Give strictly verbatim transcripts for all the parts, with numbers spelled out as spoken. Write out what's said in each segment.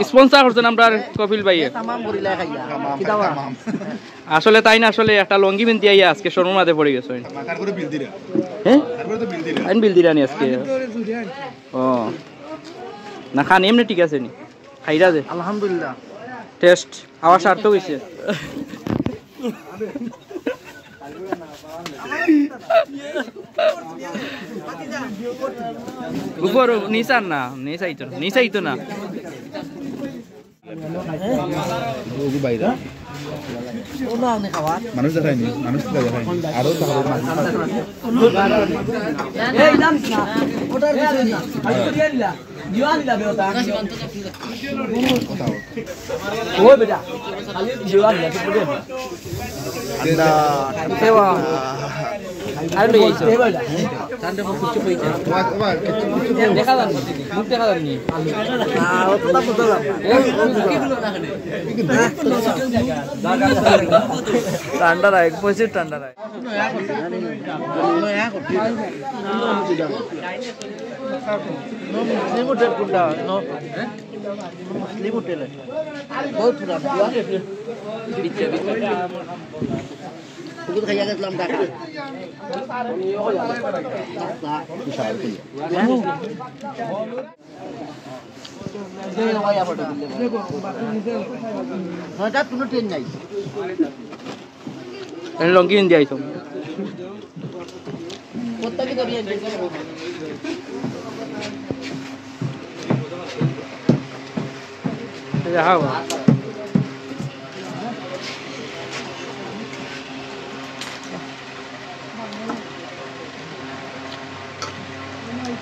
স্পন্সর করছইন আমরার কপিল ভাইয়ে। তামাম গরিলা খাইয়া। তামাম, কিতা বা? তামাম। আসলে তাইন আসলে একটা লুঙ্গি পিন্দি আইয়া আজকে শোরুম মাঝে পড়ি গেছইন। তারপরে বিল দিরা। হ্যাঁ? তারপরে তো বিল দিরা। আইন বিল দিরা নি আজকে। ও। না খান এমনি ঠিক আছে নি? খাইরা যে। আলহামদুলিল্লাহ। টেস্ট। আবার সার্থক হইছে। উপর নিচে আর না, নিচে আইতো না, নিচে আইতো না। ওগু বাইরে। মানুষ দেখায়নি, মানুষ তো দেখায়নি। আরো তো আরো মানুষ। এই, জানিস না, ওটার কিছু নেই। ওই বেটা, খালি জিও আনলা, ঠিক আছে? ঠান্ডা, ঠান্ডা। আরে লই আইছো। ঠান্ডা, ঠান্ডা, কিচ্ছু কইছে না। ওয়া, ওয়া, কিচ্ছু, কিচ্ছু। দেখা যায়নি, মুখ দেখা যায়নি। না, অতটা বুঝলাম না। ঠান্ডা রাখ, প্রচুর ঠান্ডা রাখ। মুসলিম হোটেল কোনটা? মুসলিম হোটেল। বহুত পুরানো। ওগুলো খাইয়া গেছিলাম ঢাকা। নয়টা কোনো ট্রেন নাই। লঙ্গি ইন্ডিয়া আইছো।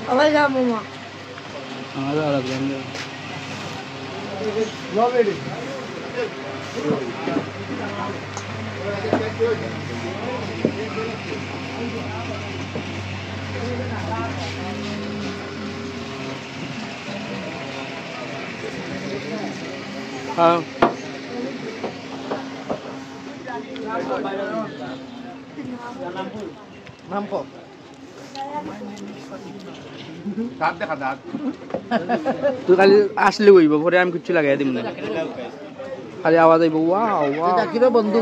আবার যাবো মা। হ্যাঁ। নাম কো? দাঁত দেখা, দাঁত। তুই খালি আসলে অইবো, পরে আমি কিচ্ছু লাগাই দিমু না। খালি আওয়াজ আইবো, "ওয়াও, ওয়াও।" জাকিরও বন্ধু।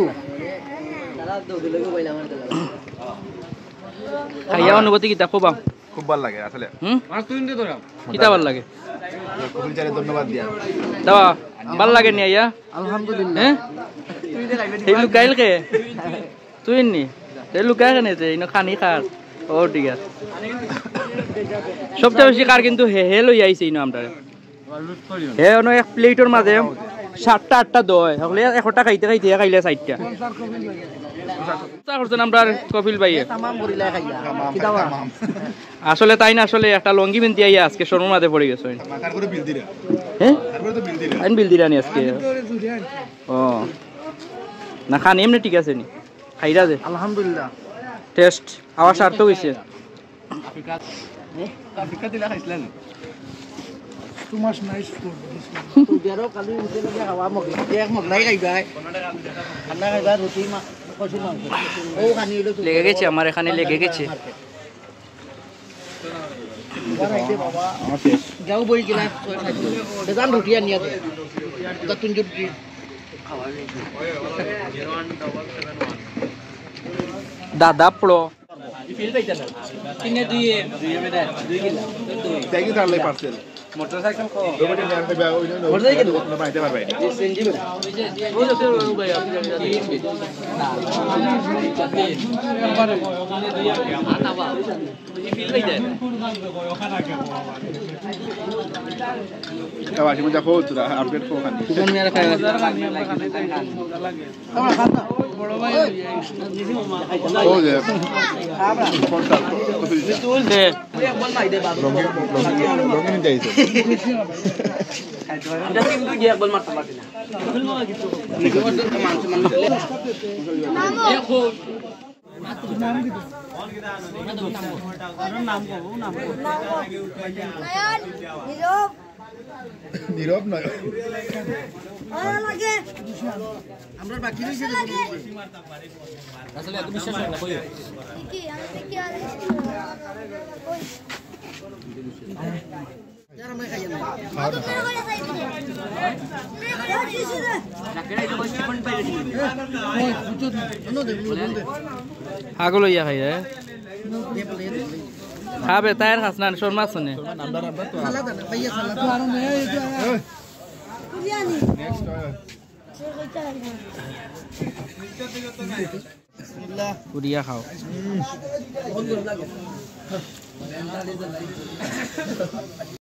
খাইয়া অনুভূতি কিতা কবা? খুব ভালা লাগে আসলে। হুম? মাছ তুই নিতে তোরা। কিতা ভালা লাগে? কপিল চারে ধন্যবাদ দিয়া। দাবা, ভালা লাগে নি আইয়া? আলহামদুলিল্লাহ। হ্যাঁ? এই লুকাইল কে? তুই নি? তে লুকায় কেনে তে? ইনো খানি খার। ও, ঠিক আছে। সবচেয়ে বেশি খার কিন্তু হে, হে লই আইছে ইনো আমরারে। হে অনো এক প্লেটর মাঝে সাতটা আটটা দয়। হকলে একটা খাইতে খাইতে হে খাইলে চাইরটা। চেষ্টা করছইন আমরার কপিল ভাইয়ে। তামাম গরিলা খাইয়া। কিতা বা? আসলে তাইন আসলে একটা লুঙ্গি পিন্দি আইয়া আজকে শোরুম মাঝে পড়ি গেছইন। তারপরে বিল দিরা। হ্যাঁ? তারপরে তো বিল দিরা। আইন বিল দিরা নি আজকে। ও। না খান এমনি ঠিক আছে নি? খাইরা যে। আলহামদুলিল্লাহ। টেস্ট। আবার সার্থক হইছে। আফ্রিকা, আফ্রিকা দিলা খাইছিলা নি? Too much nice food, this one. তো যারও কালি উঠে গেছে হাওয়া মগলাই, এক মগলাই খাইবা, ঠান্ডা খাইবা, রুটি, মা-, কচুর মাংস। ও খানি হইলো তো। লেগে গেছে, আমার এখানে লেগে গেছে। আমার শেষ। যাও বই গিলাস, ছয় সাত। বেজান রুটি আনিয়া দে। দশ তিন রুটি। দাদা পড়ো। তিনে দুই, দুই বেটা, দুই কিলো। দেখি তাহলে পার্সেল। মোটরসাইকেল কো? মোটরসাইকেল? কোনো বানাইতে পারবে না। সিএনজি বেটা। তা বাসি মজা কো তোরা, আপডেট কো খানি। কোন মেরে খায়? ও যে, কোনটা? রঙিন, রঙিন, রঙিন যাইছে। নীরব নয়। আয়া লাগে। আমরা বাকি রয়েছে লাগে। আসলে এত বিশ্বাস হয় না, কই? কি, আমি দেখি আর কই? যারা আমরা খাই না। খাওয়া দাওয়া। কত করে করে চাই দিলে? হাগল অইয়া খাই রে। খাবে তাইর খাস না, শরম আছে নি? পুড়িয়া খাও।